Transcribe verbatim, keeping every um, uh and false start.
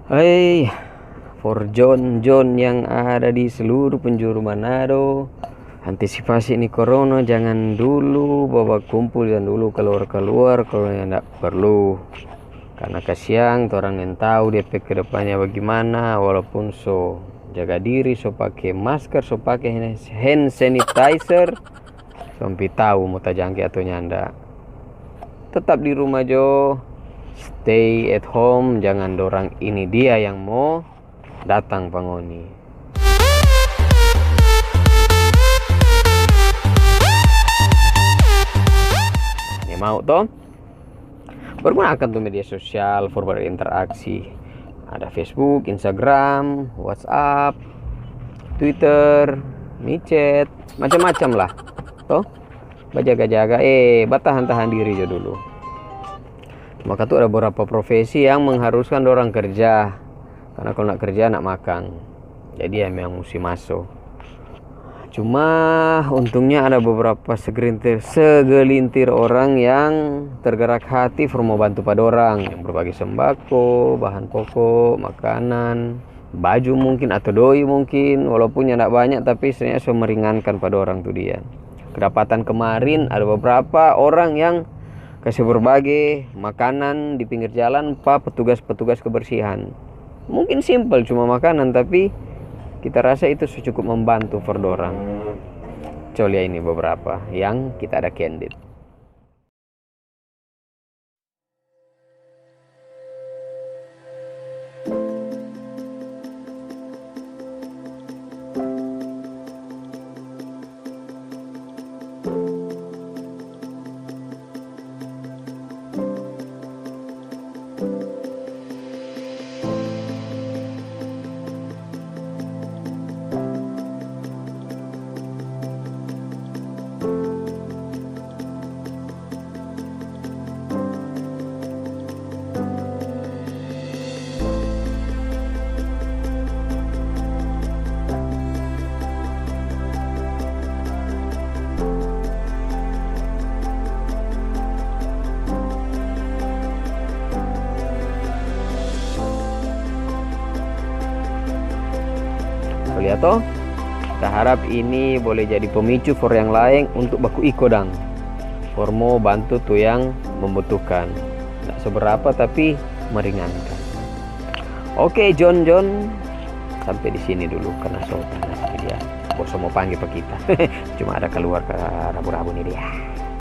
Hei, for John-John yang ada di seluruh penjuru Manado, antisipasi ni corona, jangan dulu bawa kumpul, jangan dulu kaluar-kaluar kalau nyanda perlu. Karena kasiang, torang nintau dia pe kedepannya bagimana, walaupun so jaga diri, so pake masker, so pake hand sanitizer, so pi tau mo tajangke atau nyanda. Tetap di rumah jo, stay at home, jangan dorang ini dia yang mo datang pa ngoni. Nyanda mau to? Pergunakan tu media sosial for berinteraksi. Ada Facebook, Instagram, WhatsApp, Twitter, micet, macam-macam lah. To? Bajaga-jaga, eh, batahan-tahan diri jo dulu. Maka tu ada beberapa profesi yang mengharuskan dorang kerja. Karena kalau nda kerja, nda makang. Jadi ya memang musti maso. Cuma untungnya ada beberapa segelintir, segelintir orang yang tergerak hati for mo bantu pa dorang, yang berbagi sembako, bahan pokok, makanan, baju mungkin, atau doi mungkin, walaupun nyanda banyak, tapi setidaknya so meringankan pa dorang tu dia. Kedapatan kemarin ada beberapa orang yang kase berbage makanan di pinggir jalan pa petugas-petugas kebersihan. Mungkin simpel, cuma makanan, tapi kita rasa itu su cukup membantu for dorang. Co lia ini beberapa yang kita ada candid. Lia to? Kita harap ini boleh jadi pemicu for yang laeng untuk baku iko dang. For mo bantu tu yang membutuhkan. Nda seberapa, tapi meringankan. Oke, John, John. Sampe di sini dulu, karena so panas dia. Bos so mo pangge pa kita. Cuma ada kaluar ka rabu-rabu ni dia.